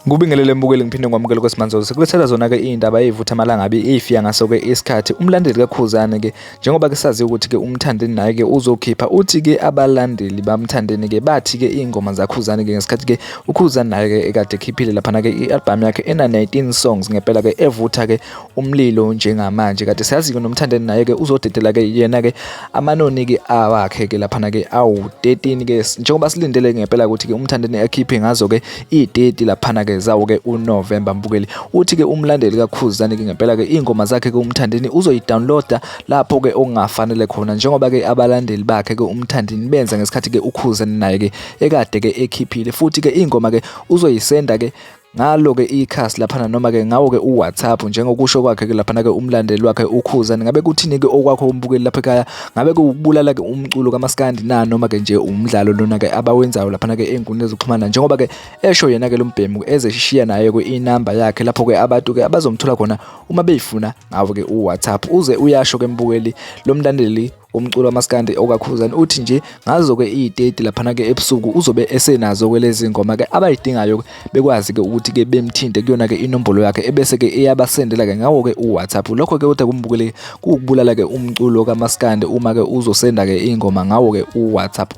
Ngubingelele mbukeli ngiphinde ngwamukele kwesimanzozo sikulethela zona-ke iy'ndaba ey'vutha amalangabi ey'fika ngaso-ke isikhathi umlandeli kaKhuzane-ke njengoba ke sazi ukuthi-ke uMthandeni naye-ke uzokhipha uthi-ke abalandeli baMthandeni-ke bathi-ke iy'ngoma zaKhuzane-ke ngesikhathi-ke uKhuzane naye-ke ekade ekhiphile laphana-ke i-albhamu yakhe ena-19 songs ngempela-ke evutha-ke umlilo njengamanje kade siyazi-ke noMthandeni naye-ke uzodedela-ke yena-ke amanoni-ke awakhe-ke laphana-ke awu-13-ke njengoba silindele ngempela ukuthi-ke uMthandeni akhiphe ngazo-ke iy'teti laphana-ke zawo-ke uNovember mbukeli uthi-ke umlandeli kaKhuzani-ke ngempela-ke iy'ngoma zakhe-ke uMthandeni uzoyidownloada lapho-ke okungafanele khona njengoba-ke abalandeli bakhe-ke uMthandeni benza ngesikhathi-ke uKhuzani naye-ke ekade-ke ekhiphile futhi-ke iy'ngoma-ke uzoyisenda-ke ngalo-ke ikhasi laphana noma-ke ngawo-ke uWhatsApp njengokusho kwakhe-ke laphana-ke umlandeli wakhe uKhuzani ngabe kuthini-ke okwakho umbukeli lapha ekhaya ngabe kuwukubulala-ke umculo kamaskandi na noma-ke nje umdlalo lona-ke abawenzayo laphana-ke ey'nkundleni zokuxhumana njengoba-ke esho yena-ke lo mbhemu ezeshiya naye-ke inamba yakhe lapho-ke abantu-ke abazomthola khona uma beyifuna ngawo-ke uWhatsApp uze uyasho-ke mbukeli lo mlandeli umculo wamaskandi okaKhuzani uthi nje ngazo-ke iy'teti laphana-ke ebusuku uzobe esenazo-ke lezi ngoma-ke abayidingayo bekwazi-ke ukuthi-ke bemthinte kuyona-ke inombolo yakhe ebese-ke eyabasendela-ke ngawo-ke uWhatsApp. Lokho-ke kodwa kumbukeli kuwukubulala-ke umculo kamaskandi uma-ke uzosenda-ke iy'ngoma ngawo-ke uWhatsApp.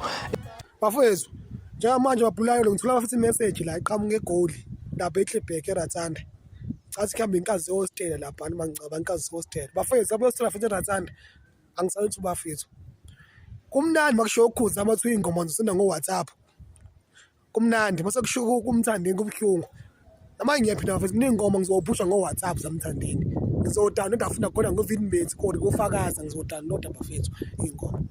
Bafowethu, njengamanje babhulayo ngithola futhi imeseji la iqhamuka eGoli lapha eKlipbek eRatsanda. Cathi kuhambe inkazi sehostela lapha noma ngicabanga inkazi sehostela. Bafowethu, abehostela futhi eRatsanda. Angisaluthi bafethu. Kumnandi makushiwo ukukhuza uma kuthiwa iy'ngoma ngizosenda ngo-WhatsApp. Kumnandi mase kushiwo kuMthandeni kubuhlungu. Noma ngiyaphi bafethu kuney'ngoma ngizophusha ngo-WhatsApp zaMthandeni. Ngizodownload-a futhi nakhona ngo-Vidmate or kofakaza ngizodownload-a bafethu iy'ngoma.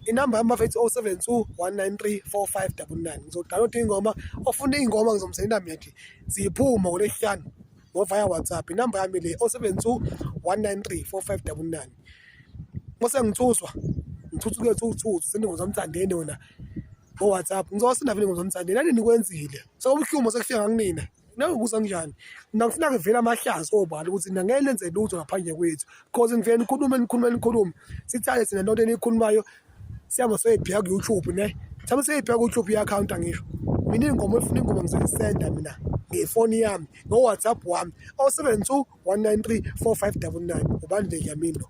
Inamba yami bafethu 072 193 4599. Ngizodownload iy'ngoma, ofuna iy'ngoma ngizomsendela mina nje ziphuma ngoLwesihlanu ngo-via WhatsApp. Inamba yami le 072 193 4599. Mase ngithuswa ngithuthuke thuthu sendingo zamthandeni wena ngo-WhatsApp ngizowasenda vele ngozamthandeni nani nikwenzile sekubuhlungu sekufika ngakunina nangokuza kanjani mina ngifuna kuvele amahlazo obala ukuthi nina ngeke nenze lutho ngaphandle kwethu because nifike nikhulume nikhulume nikhulume sithale thina lento eniyikhulumayo sihamba soyibheka ku-YouTube ne mhlawumbe seyibheka ku-YouTube i-akhawunti angisho mina iy'ngoma efuna ingoma ngizoyisenda mina ngefoni yami ngo-WhatsApp wami 072 193 4599 ubani Dlamini lo.